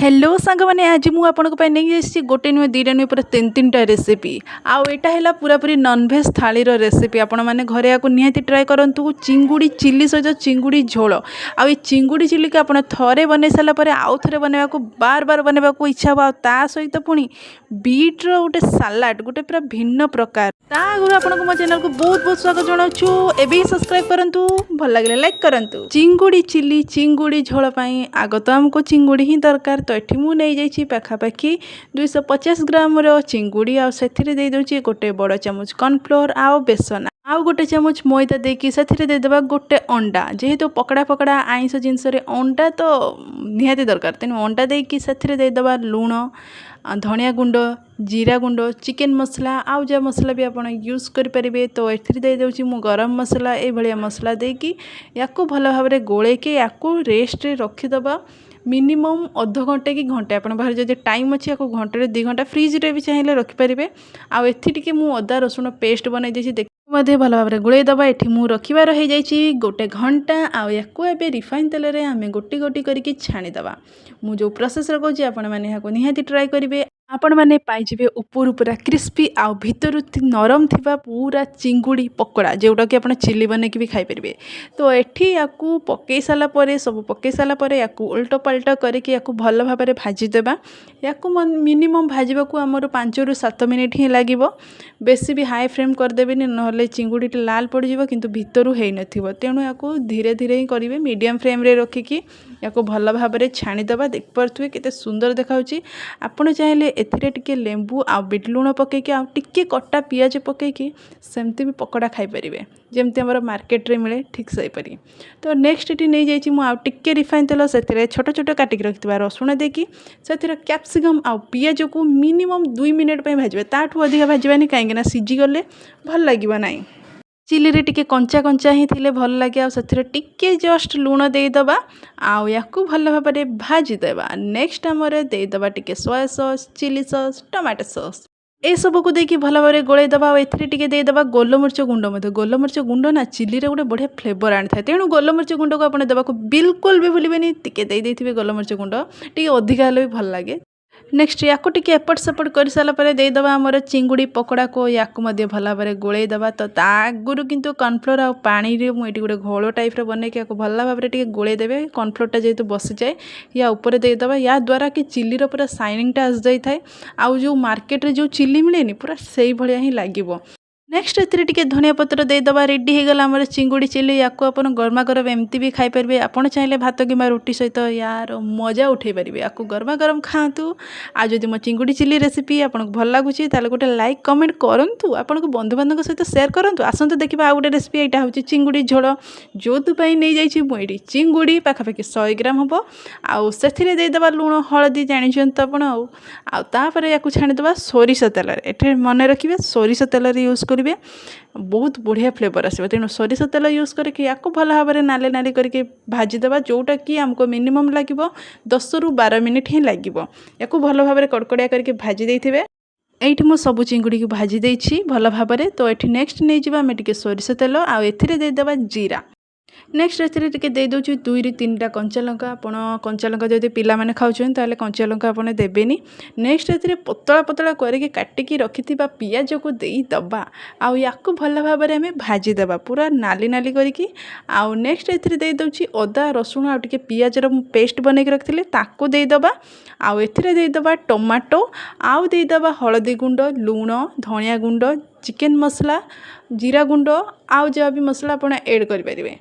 Hello ସାଙ୍ଗମାନେ, ଆଜି ମୁଁ ଆପଣଙ୍କ ପାଇଁ ନେଇକି ଆସିଛି ଗୋଟେ ନୁହେଁ, ଦୁଇଟା ନୁହେଁ, ପୁରା ତିନି ତିନିଟା ରେସିପି। ଆଉ ଏଇଟା ହେଲା ପୁରାପୁରି ନନଭେଜ୍ ଥାଳିର ରେସିପି। ଆପଣମାନେ ଘରେ ୟାକୁ ନିହାତି ଟ୍ରାଏ କରନ୍ତୁ। ଚିଙ୍ଗୁଡ଼ି ଚିଲି ସହିତ ଚିଙ୍ଗୁଡ଼ି ଝୋଳ। ଆଉ ଏଇ ଚିଙ୍ଗୁଡ଼ି ଚିଲିକୁ ଆପଣ ଥରେ ବନେଇ ସାରିଲା ପରେ ଆଉ ଥରେ ବନେଇବାକୁ, ବାର ବାର ବନେଇବାକୁ ଇଚ୍ଛା ହେବ। ଆଉ ତା ସହିତ ପୁଣି ବିଟ୍ର ଗୋଟେ ସାଲାଡ଼, ଗୋଟେ ପୁରା ଭିନ୍ନ ପ୍ରକାର। ତା ଆଗରୁ ଆପଣଙ୍କୁ ମୋ ଚ୍ୟାନେଲକୁ ବହୁତ ବହୁତ ସ୍ୱାଗତ ଜଣାଉଛୁ। ଏବେ ହିଁ ସବସ୍କ୍ରାଇବ୍ କରନ୍ତୁ, ଭଲ ଲାଗିଲେ ଲାଇକ୍ କରନ୍ତୁ। ଚିଙ୍ଗୁଡ଼ି ଚିଲି, ଚିଙ୍ଗୁଡ଼ି ଝୋଳ ପାଇଁ ଆଗ ତ ଆମକୁ ଚିଙ୍ଗୁଡ଼ି ହିଁ ଦରକାର। ତ ଏଠି ମୁଁ ନେଇଯାଇଛି ପାଖାପାଖି 250 ଗ୍ରାମର ଚିଙ୍ଗୁଡ଼ି। ଆଉ ସେଥିରେ ଦେଇଦେଉଛି ଗୋଟେ ବଡ଼ ଚାମଚ କର୍ଣ୍ଣଫ୍ଲୋର୍ ଆଉ ବେସନ ଆଉ ଗୋଟେ ଚାମଚ ମଇଦା ଦେଇକି ସେଥିରେ ଦେଇଦେବା ଗୋଟେ ଅଣ୍ଡା। ଯେହେତୁ ପକଡ଼ା ପକଡ଼ା ଆଇଁଷ ଜିନିଷରେ ଅଣ୍ଡା ତ ନିହାତି ଦରକାର, ତେଣୁ ଅଣ୍ଡା ଦେଇକି ସେଥିରେ ଦେଇଦେବା ଲୁଣ, ଧନିଆ ଗୁଣ୍ଡ, ଜିରା ଗୁଣ୍ଡ, ଚିକେନ୍ ମସଲା ଆଉ ଯାହା ମସଲା ବି ଆପଣ ୟୁଜ୍ କରିପାରିବେ। ତ ଏଥିରେ ଦେଇଦେଉଛି ମୁଁ ଗରମ ମସଲା। ଏଇଭଳିଆ ମସଲା ଦେଇକି ୟାକୁ ଭଲ ଭାବରେ ଗୋଳେଇକି ୟାକୁ ରେଷ୍ଟରେ ରଖିଦେବା ମିନିମମ୍ ଅଧଘଣ୍ଟେ କି ଘଣ୍ଟେ। ଆପଣଙ୍କ ପାଖରେ ଯଦି ଟାଇମ୍ ଅଛି, ୟାକୁ ଘଣ୍ଟେରୁ 2 ଘଣ୍ଟା ଫ୍ରିଜରେ ବି ଚାହିଁଲେ ରଖିପାରିବେ। ଆଉ ଏଠି ଟିକେ ମୁଁ ଅଦା ରସୁଣ ପେଷ୍ଟ ବନେଇ ଦେଇଛି, ଦେଖ ମଧ୍ୟ ଭଲ ଭାବରେ ଗୋଳେଇ ଦେବା। ଏଠି ମୁଁ ରଖିବାର ହେଇଯାଇଛି ଗୋଟେ ଘଣ୍ଟା। ଆଉ ୟାକୁ ଏବେ ରିଫାଇନ୍ ତେଲରେ ଆମେ ଗୋଟି ଗୋଟି କରିକି ଛାଣିଦେବା। ମୁଁ ଯେଉଁ ପ୍ରୋସେସ୍ରେ କହୁଛି, ଆପଣମାନେ ଏହାକୁ ନିହାତି ଟ୍ରାଏ କରିବେ। ଆପଣମାନେ ପାଇଯିବେ ଉପରୁ ପୁରା କ୍ରିସ୍ପି ଆଉ ଭିତରୁ ନରମ ଥିବା ପୁରା ଚିଙ୍ଗୁଡ଼ି ପକୋଡ଼ା, ଯେଉଁଟାକି ଆପଣ ଚିଲି ବନେଇକି ବି ଖାଇପାରିବେ। ତ ଏଠି ୟାକୁ ପକେଇ ସାରିଲା ପରେ, ସବୁ ପକେଇ ସାରିଲା ପରେ ୟାକୁ ଓଲଟ ପାଲଟ କରିକି ୟାକୁ ଭଲ ଭାବରେ ଭାଜିଦେବା। ୟାକୁ ମିନିମମ୍ ଭାଜିବାକୁ ଆମର 5ରୁ 7 ମିନିଟ୍ ହିଁ ଲାଗିବ। ବେଶୀ ବି ହାଇ ଫ୍ଲେମ୍ କରିଦେବେନି, ନହେଲେ ଚିଙ୍ଗୁଡ଼ିଟା ଲାଲ ପଡ଼ିଯିବ କିନ୍ତୁ ଭିତରୁ ହେଇନଥିବ। ତେଣୁ ୟାକୁ ଧୀରେ ଧୀରେ ହିଁ କରିବେ। ମିଡ଼ିୟମ୍ ଫ୍ଲେମ୍ରେ ରଖିକି ୟାକୁ ଭଲ ଭାବରେ ଛାଣିଦେବା। ଦେଖିପାରୁଥିବେ କେତେ ସୁନ୍ଦର ଦେଖାଯାଉଛି। ଆପଣ ଚାହିଁଲେ ଏଥିରେ ଟିକେ ଲେମ୍ବୁ ଆଉ ବିଟ୍ ଲୁଣ ପକାଇକି ଆଉ ଟିକେ କଟା ପିଆଜ ପକାଇକି ସେମିତି ବି ପକୋଡ଼ା ଖାଇପାରିବେ, ଯେମିତି ଆମର ମାର୍କେଟରେ ମିଳେ ଠିକ୍ ସେହିପରି। ତ ନେକ୍ସଟ ଏଠି ନେଇଯାଇଛି ମୁଁ ଆଉ ଟିକେ ରିଫାଇନ୍ ତେଲ। ସେଥିରେ ଛୋଟ ଛୋଟ କାଟିକି ରଖିଥିବା ରସୁଣ ଦେଇକି ସେଥିରେ କ୍ୟାପ୍ସିକମ୍ ଆଉ ପିଆଜକୁ ମିନିମମ୍ 2 ମିନିଟ୍ ପାଇଁ ଭାଜିବେ। ତାଠୁ ଅଧିକା ଭାଜିବାନି, କାହିଁକିନା ସିଝିଗଲେ ଭଲ ଲାଗିବ ନାହିଁ। ଚିଲିରେ ଟିକେ କଞ୍ଚା କଞ୍ଚା ହିଁ ଥିଲେ ଭଲ ଲାଗେ। ଆଉ ସେଥିରେ ଟିକେ ଜଷ୍ଟ ଲୁଣ ଦେଇଦେବା ଆଉ ୟାକୁ ଭଲ ଭାବରେ ଭାଜିଦେବା। ନେକ୍ସଟ ଆମର ଦେଇଦେବା ଟିକେ soya sauce, chilli sauce, tomato sauce, ଏସବୁକୁ ଦେଇକି ଭଲ ଭାବରେ ଗୋଳେଇ ଦେବା। ଆଉ ଏଥିରେ ଟିକେ ଦେଇଦେବା ଗୋଲମରିଚ ଗୁଣ୍ଡ ମଧ୍ୟ। ଗୋଲମରିଚ ଗୁଣ୍ଡ ନା ଚିଲିରେ ଗୋଟେ ବଢ଼ିଆ ଫ୍ଲେଭର୍ ଆଣିଥାଏ। ତେଣୁ ଗୋଲମରିଚ ଗୁଣ୍ଡକୁ ଆପଣ ଦେବାକୁ ବିଲକୁଲ ବି ଭୁଲିବେନି। ଟିକେ ଦେଇ ଦେଇଥିବେ ଗୋଲମରିଚ ଗୁଣ୍ଡ, ଟିକେ ଅଧିକା ହେଲେ ବି ଭଲ ଲାଗେ। ନେକ୍ସଟ ୟାକୁ ଟିକେ ଏପଟ ସେପଟ କରିସାରିଲା ପରେ ଦେଇଦେବା ଆମର ଚିଙ୍ଗୁଡ଼ି ପକୋଡ଼ାକୁ। ୟାକୁ ମଧ୍ୟ ଭଲ ଭାବରେ ଗୋଳେଇ ଦେବା। ତ ତା ଆଗରୁ କିନ୍ତୁ କର୍ଣ୍ଣଫ୍ଲୋର୍ ଆଉ ପାଣିରେ ମୁଁ ଏଇଠି ଗୋଟେ ଘୋଳ ଟାଇପ୍ର ବନେଇକି ୟାକୁ ଭଲ ଭାବରେ ଟିକେ ଗୋଳେଇ ଦେବେ। କର୍ଣ୍ଣଫ୍ଲୋର୍ଟା ଯେହେତୁ ବସିଯାଏ, ୟା ଉପରେ ଦେଇଦେବା। ୟା ଦ୍ୱାରା କି ଚିଲିର ପୁରା ସାଇନିଂଟା ଆସିଯାଇଥାଏ। ଆଉ ଯେଉଁ ମାର୍କେଟରେ ଯେଉଁ ଚିଲି ମିଳେନି, ପୁରା ସେଇଭଳିଆ ହିଁ ଲାଗିବ। ନେକ୍ସଟ ଏଥିରେ ଟିକେ ଧନିଆ ପତ୍ର ଦେଇଦେବା। ରେଡ଼ି ହେଇଗଲା ଆମର ଚିଙ୍ଗୁଡ଼ି ଚିଲି। ୟାକୁ ଆପଣ ଗରମା ଗରମ ଏମିତି ବି ଖାଇପାରିବେ। ଆପଣ ଚାହିଁଲେ ଭାତ କିମ୍ବା ରୁଟି ସହିତ ୟାର ମଜା ଉଠେଇ ପାରିବେ। ୟାକୁ ଗରମା ଗରମ ଖାଆନ୍ତୁ। ଆଉ ଯଦି ମୋ ଚିଙ୍ଗୁଡ଼ି ଚିଲି ରେସିପି ଆପଣଙ୍କୁ ଭଲ ଲାଗୁଛି, ତାହେଲେ ଗୋଟେ ଲାଇକ୍, କମେଣ୍ଟ କରନ୍ତୁ, ଆପଣଙ୍କ ବନ୍ଧୁବାନ୍ଧବଙ୍କ ସହିତ ସେୟାର କରନ୍ତୁ। ଆସନ୍ତୁ ଦେଖିବା ଆଉ ଗୋଟେ ରେସିପି। ଏଇଟା ହେଉଛି ଚିଙ୍ଗୁଡ଼ି ଝୋଳ, ଯେଉଁଥିପାଇଁ ନେଇଯାଇଛି ମୁଁ ଏଇଠି ଚିଙ୍ଗୁଡ଼ି ପାଖାପାଖି 100 ଗ୍ରାମ ହେବ। ଆଉ ସେଥିରେ ଦେଇଦେବା ଲୁଣ, ହଳଦୀ, ଜାଣିଛନ୍ତି ତ ଆପଣ। ଆଉ ଆଉ ତାପରେ ୟାକୁ ଛାଣିଦେବା ସୋରିଷ ତେଲରେ। ଏଠି ମନେ ରଖିବେ, ସୋରିଷ ତେଲରେ ୟୁଜ୍ କରିବେ, ବହୁତ ବଢ଼ିଆ ଫ୍ଲେଭର୍ ଆସିବ। ତେଣୁ ସୋରିଷ ତେଲ ୟୁଜ୍ କରିକି ୟାକୁ ଭଲ ଭାବରେ ନାଲି ନାଲି କରିକି ଭାଜିଦେବା, ଯେଉଁଟାକି ଆମକୁ ମିନିମମ୍ ଲାଗିବ 10ରୁ 12 ମିନିଟ୍ ହିଁ ଲାଗିବ। ୟାକୁ ଭଲ ଭାବରେ କଡ଼କଡ଼ିଆ କରିକି ଭାଜି ଦେଇଥିବେ। ଏଇଠି ମୁଁ ସବୁ ଚିଙ୍ଗୁଡ଼ିକୁ ଭାଜି ଦେଇଛି ଭଲ ଭାବରେ। ତ ଏଠି ନେକ୍ସଟ ନେଇଯିବା ଆମେ ଟିକେ ସୋରିଷ ତେଲ ଆଉ ଏଥିରେ ଦେଇଦେବା ଜିରା। ନେକ୍ସଟ ଏଥିରେ ଟିକେ ଦେଇଦେଉଛି ଦୁଇରୁ ତିନିଟା କଞ୍ଚା ଲଙ୍କା। ଆପଣ କଞ୍ଚା ଲଙ୍କା ଯଦି ପିଲାମାନେ ଖାଉଛନ୍ତି, ତାହେଲେ କଞ୍ଚା ଲଙ୍କା ଆପଣ ଦେବେନି। ନେକ୍ସଟ ଏଥିରେ ପତଳା ପତଳା କରିକି କାଟିକି ରଖିଥିବା ପିଆଜକୁ ଦେଇଦେବା ଆଉ ୟାକୁ ଭଲ ଭାବରେ ଆମେ ଭାଜିଦେବା ପୁରା ନାଲି ନାଲି କରିକି। ଆଉ ନେକ୍ସଟ ଏଥିରେ ଦେଇଦେଉଛି ଅଦା, ରସୁଣ ଆଉ ଟିକେ ପିଆଜର ମୁଁ ପେଷ୍ଟ ବନେଇକି ରଖିଥିଲି, ତାକୁ ଦେଇଦେବା। ଆଉ ଏଥିରେ ଦେଇଦେବା ଟମାଟୋ ଆଉ ଦେଇଦେବା ହଳଦୀ ଗୁଣ୍ଡ, ଲୁଣ, ଧନିଆ ଗୁଣ୍ଡ, ଚିକେନ୍ ମସଲା, ଜିରା ଗୁଣ୍ଡ ଆଉ ଯାହା ବି ମସଲା ଆପଣ ଏଡ଼୍ କରିପାରିବେ।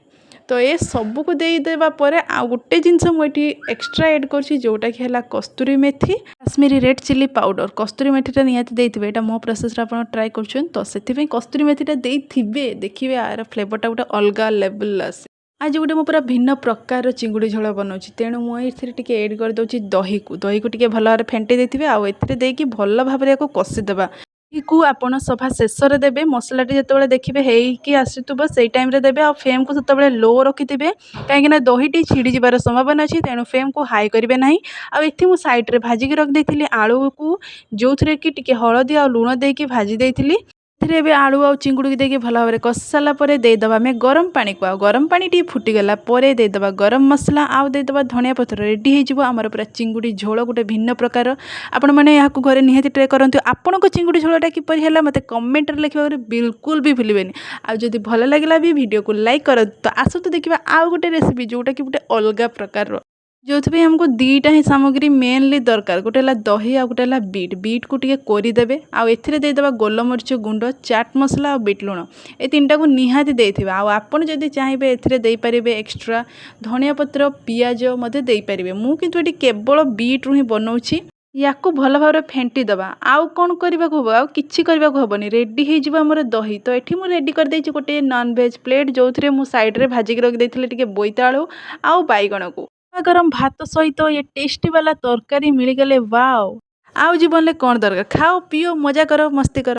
ତ ଏ ସବୁକୁ ଦେଇଦେବା ପରେ ଆଉ ଗୋଟେ ଜିନିଷ ମୁଁ ଏଠି ଏକ୍ସଟ୍ରା ଏଡ଼୍ କରୁଛି, ଯେଉଁଟାକି ହେଲା କସ୍ତୁରୀ ମେଥି, କାଶ୍ମୀରୀ ରେଡ଼୍ ଚିଲି ପାଉଡ଼ର। କସ୍ତୁରୀ ମେଥିଟା ନିହାତି ଦେଇଥିବେ। ଏଇଟା ମୋ ପ୍ରୋସେସ୍ରେ ଆପଣ ଟ୍ରାଏ କରୁଛନ୍ତି, ତ ସେଥିପାଇଁ କସ୍ତୁରୀ ମେଥିଟା ଦେଇଥିବେ। ଦେଖିବେ, ଆର ଫ୍ଲେଭରଟା ଗୋଟେ ଅଲଗା ଲେଭେଲ୍ ଆସେ। ଆଜି ଗୋଟେ ମୁଁ ପୁରା ଭିନ୍ନ ପ୍ରକାରର ଚିଙ୍ଗୁଡ଼ି ଝୋଳ ବନାଉଛି, ତେଣୁ ମୁଁ ଏଥିରେ ଟିକେ ଏଡ଼୍ କରିଦେଉଛି ଦହିକୁ। ଦହିକୁ ଟିକେ ଭଲ ଭାବରେ ଫେଣ୍ଟେଇ ଦେଇଥିବେ ଆଉ ଏଥିରେ ଦେଇକି ଭଲ ଭାବରେ ୟାକୁ କଷିଦେବା। ଦହିକୁ ଆପଣ ସଭା ଶେଷରେ ଦେବେ। ମସଲାଟି ଯେତେବେଳେ ଦେଖିବେ ହେଇକି ଆସୁଥିବ, ସେଇ ଟାଇମ୍ରେ ଦେବେ। ଆଉ ଫ୍ଲେମ୍କୁ ସେତେବେଳେ ଲୋ ରଖିଥିବେ, କାହିଁକିନା ଦହିଟି ଛିଡ଼ିଯିବାର ସମ୍ଭାବନା ଅଛି। ତେଣୁ ଫ୍ଲେମ୍କୁ ହାଇ କରିବେ ନାହିଁ। ଆଉ ଏଠି ମୁଁ ସାଇଡ଼୍ରେ ଭାଜିକି ରଖିଦେଇଥିଲି ଆଳୁକୁ, ଯେଉଁଥିରେ କି ଟିକେ ହଳଦୀ ଆଉ ଲୁଣ ଦେଇକି ଭାଜି ଦେଇଥିଲି। ଏଥିରେ ଏବେ ଆଳୁ ଆଉ ଚିଙ୍ଗୁଡ଼ିକି ଦେଇକି ଭଲ ଭାବରେ କଷି ସାରିଲା ପରେ ଦେଇଦେବା ଆମେ ଗରମ ପାଣିକୁ। ଆଉ ଗରମ ପାଣି ଟିକେ ଫୁଟିଗଲା ପରେ ଦେଇଦେବା ଗରମ ମସଲା ଆଉ ଦେଇଦେବା ଧନିଆ ପତ୍ର। ରେଡ଼ି ହେଇଯିବ ଆମର ପୁରା ଚିଙ୍ଗୁଡ଼ି ଝୋଳ, ଗୋଟେ ଭିନ୍ନ ପ୍ରକାର। ଆପଣମାନେ ଏହାକୁ ଘରେ ନିହାତି ଟ୍ରାଏ କରନ୍ତୁ। ଆପଣଙ୍କ ଚିଙ୍ଗୁଡ଼ି ଝୋଳଟା କିପରି ହେଲା, ମୋତେ କମେଣ୍ଟରେ ଲେଖିବାକୁ ବିଲକୁଲ ବି ଭୁଲିବେନି। ଆଉ ଯଦି ଭଲ ଲାଗିଲା ବି, ଭିଡ଼ିଓକୁ ଲାଇକ୍ କରନ୍ତୁ। ତ ଆସନ୍ତୁ ଦେଖିବା ଆଉ ଗୋଟେ ରେସିପି, ଯେଉଁଟାକି ଗୋଟେ ଅଲଗା ପ୍ରକାରର, ଯେଉଁଥିପାଇଁ ଆମକୁ ଦୁଇଟା ହିଁ ସାମଗ୍ରୀ ମେନଲି ଦରକାର। ଗୋଟେ ହେଲା ଦହି ଆଉ ଗୋଟେ ହେଲା ବିଟ୍। ବିଟ୍କୁ ଟିକେ କୋରିଦେବେ ଆଉ ଏଥିରେ ଦେଇଦେବା ଗୋଲମରିଚ ଗୁଣ୍ଡ, ଚାଟ୍ ମସଲା ଆଉ ବିଟ୍ ଲୁଣ। ଏ ତିନିଟାକୁ ନିହାତି ଦେଇଥିବେ। ଆଉ ଆପଣ ଯଦି ଚାହିଁବେ, ଏଥିରେ ଦେଇପାରିବେ ଏକ୍ସଟ୍ରା ଧନିଆ ପତ୍ର, ପିଆଜ ମଧ୍ୟ ଦେଇପାରିବେ। ମୁଁ କିନ୍ତୁ ଏଠି କେବଳ ବିଟ୍ରୁ ହିଁ ବନଉଛି। ୟାକୁ ଭଲ ଭାବରେ ଫେଣ୍ଟି ଦେବା। ଆଉ କ'ଣ କରିବାକୁ ହେବ? ଆଉ କିଛି କରିବାକୁ ହେବନି। ରେଡ଼ି ହେଇଯିବ ଆମର ଦହି। ତ ଏଠି ମୁଁ ରେଡ଼ି କରିଦେଇଛି ଗୋଟିଏ ନନଭେଜ୍ ପ୍ଲେଟ୍, ଯେଉଁଥିରେ ମୁଁ ସାଇଡ଼୍ରେ ଭାଜିକି ରଖିଦେଇଥିଲି ଟିକେ ବୋଇତାଳୁ ଆଉ ବାଇଗଣକୁ। ଗରମ ଭାତ ସହିତ ଏ ଟେଷ୍ଟି ବାଲା ତରକାରୀ ମିଳିଗଲେ, ୱାଓ, ଆଉ ଜୀବନରେ କ'ଣ ଦରକାର? ଖାଅ, ପିଅ, ମଜା କର, ମସ୍ତି କର।